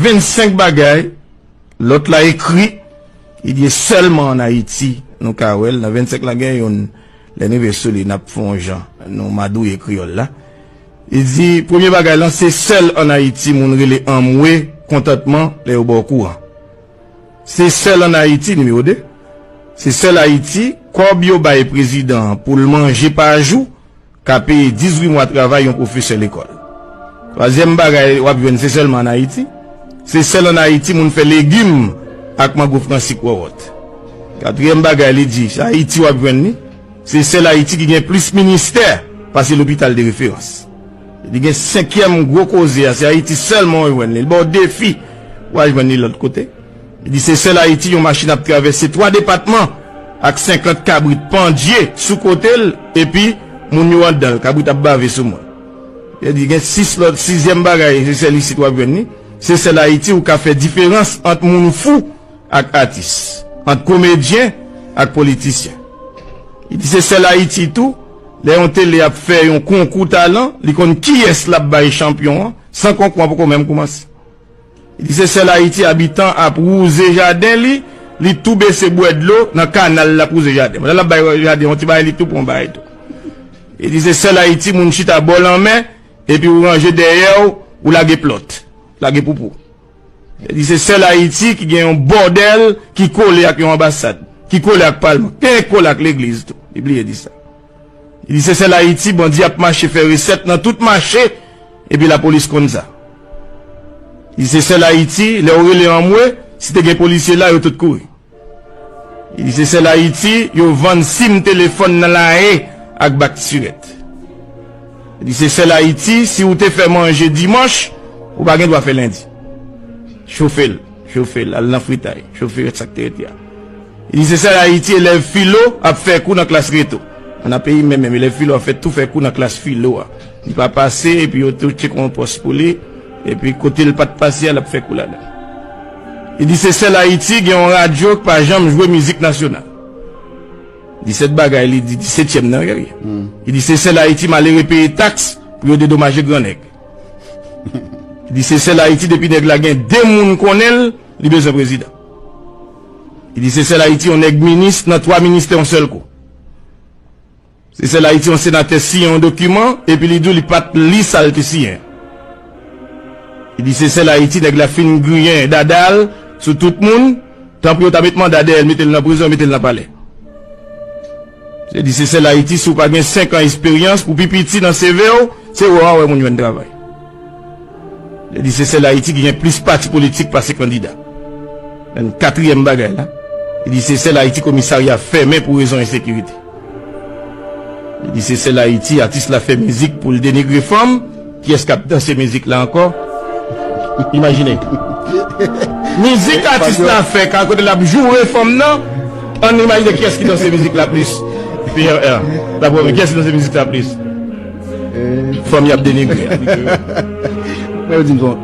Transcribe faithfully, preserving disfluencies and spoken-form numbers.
vennsenk bagay, lòt la ekri, li di sèlman ann Ayiti nou ka wè l. Nan vennsenk la gen youn, lè n rive sou li, n ap fè yon jan, nou madouye kreyòl la. Li di, premye bagay lan, se sèl ann Ayiti moun rele anmwe, kontantman, lè yo ba w kouran. Se sèl ann Ayiti, nimewo de, se sèl Ayiti, kòb yo bay prezidan an pou l manje pa jou, ka peye dizuit mwa travay yon pwofesè lekòl. Twazyèm bagay w ap jwenn, se sèlman ann Ayiti, se sèl ann Ayiti moun fè legim ak mango fransik wòwòt. Katriyèm bagay li di, se Ayiti w ap jwenn li, se sèl Ayiti ki gen plis ministè pase lopital de referans. Li gen senkyèm gwo koze a, se Ayiti sèlman w jwenn li. Li ba w defi pou w al jwenn li lòt kote. Li di se sèl Ayiti yon machin ap travèse twa depatman ak senkant kabrit pandye sou kote l, epi moun yo anndan l, kabrit ap bave sou moun. Li di gen sis lòt, sizyèm bagay, se sèl isit w ap jwenn li. Se sèl Ayiti ou ka fè diferans ant moun fou ak atis, ant komedyen ak politisyen. Li di se sèl Ayiti tou, lè yon tele ap fè yon konkou talan, li konn kiyès l ap bay chanpyon an, san konkou an poko menm koumanse. Li di se sèl Ayiti abitan ap wouze jaden li, li tou bese bwè dlo nan kanal l ap wouze jaden. Pandan l ap bay jaden yon ti bagay, li tou pran yon bagay tou. Li di se sèl Ayiti moun chita bò lanmè, epi ou ranje dèyè w, ou lage plòt, lage poupou. Li di se sèl Ayiti ki gen yon bòdèl ki kole ak yon anbasad, ki kole ak palman, ki kole ak legliz tou. Li bliye di sa. Li di se sèl Ayiti bandi ap mache fè resèt nan tout mache, epi lapolis konn sa. Li di se sèl Ayiti, lè w rele anmwe, si te gen polisye la, yo tout kouri. Li di se sèl Ayiti, yo vann sim telefòn nan lae ak bak sirèt. Li di se sèl Ayiti, si ou te fè manje dimanch, ou pa gen dwa fè lendi. Chofe l, chofe l, al nan fritay, chofe sa k te rete a. Li di se sèl Ayiti elèv filo ap fè kou nan klas reto. Nan peyi m menm, menm, elèv filo ap fè tou fè kou nan klas filo a. Li pa pase, epi yo tou tcheke yon pòs pou li, epi kote l pa t pase a, l ap fè kou ladan. Li di se sèl Ayiti gen yon radyo k pa janm jwe mizik nasyonal. Disèt bagay, li di disetyèm nan, wi. Li di se sèl Ayiti malere peye taks pou yo dedomaje gran nèg. Li di se sèl Ayiti depi nèg la gen de moun konnen l, li bezwen prezidan. Li di se sèl Ayiti yon nèg minis nan twa ministè yon sèl kou. Se sèl Ayiti yon senatè siyen yon dokiman, epi li di w li pa t li sa l te siyen. Li di se sèl Ayiti nèg la fin griyen dada l sou tout moun, tanpri yo ta met manda dèyè l, mete l nan prizon, mete l nan palè. Li di se sèl Ayiti, si w pa gen senk an esperyans, pou pi piti nan C V w, se wè w a wè moun jwenn travay. Li di se sèl Ayiti ki gen plis pati politik pase kandida. Menm katriyèm bagay la, li di se sèl Ayiti komisarya fèmen pou rezon ensekirite. Li di se sèl Ayiti atis la fè mizik pou l denigre fanm. Kiyès k ap danse mizik la ankò? Imajine. Mizik atis la fè, ka kote l ap joure fanm nan, ann imajine kiyès ki danse mizik la plis. P R R. Dapre mwen, kiyès ki danse mizik la plis? Fanm y ap denigre a. Mwen, yo di m son